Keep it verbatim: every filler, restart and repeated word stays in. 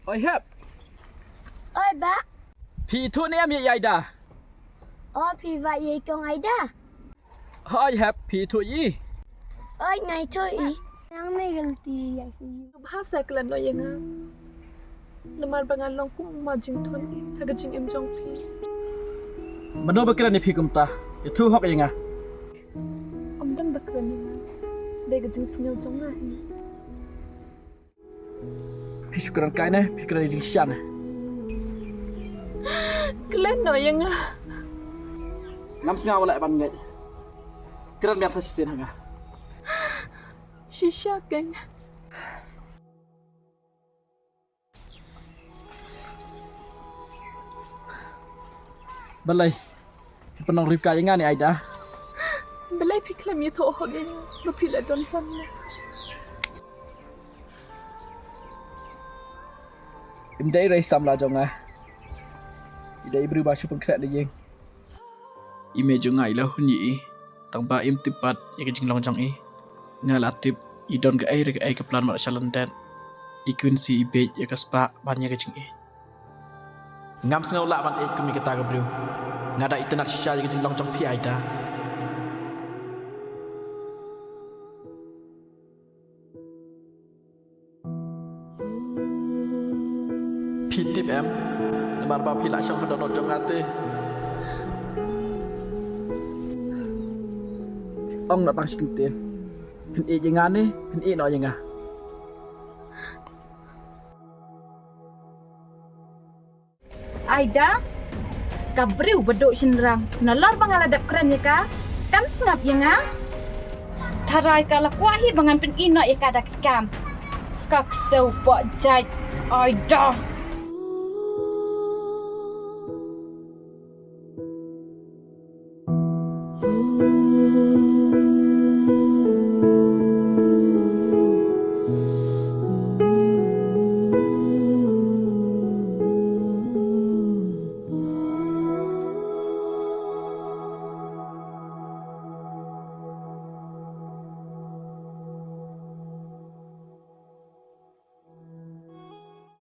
Oi Hep. Oi Bah. Phi ithuh ne em ïa i Aida? O phi Bah ïa i kong Aida? Oi Hep, phi ithuh ïa i? Oi nga ithuh ïa i. Nang ne galti ïa i. Bha sa klet noh ïa nga. Namar ba nga long kum ma jingthun ha ka jingim jong phi. Mano ba kren ïa phi kumta? Ithuh hok ïa nga. Ym don ba kren ïa nga. Dei ka jingsngew jong nga hi. Phi shu kren kai ne, phi kren jingshisha ne? Klet noh ïa nga. Ngam sngew lah ban ngeit. Kren biang sa shisien ha nga. Shisha keiñ. Balei phi pynlong riewkha ïa nga ne Aida? Balei phi khlem ïathuh hok ïa nga ba phi la don samla? Im dei rei samla jong nga. I dei i briew ba shu pynkhreh da ïing. I mei jong nga i la hun ïa i tang ba im tip pat ïa ka jinglong jong i. Nga la tip i don kaei re kaei ka plan marshal lyndet. I Quincy i beit ïa ka spah ban ïa ka jingïeit. Ngam sngew lah ban ïeit kum ïa kata ka briew. Nga da itynnad shisha ïa ka jinglong jong phi Aida. Phi tip em, namar ba phi la shong ha dohnud jong nga te. Ong na tang shi kyntien. Phin ïeit ïa nga ne phin ïehnoh ïa nga? Aida, ka briew ba duh shynrang, nalor ba nga la dep kren ïa ka, kam sngap ïa nga. Tharai ka la kwah hi ba ngan pyn-i noh ïa ka da ka kam. Ka ksew pok jait, Aida.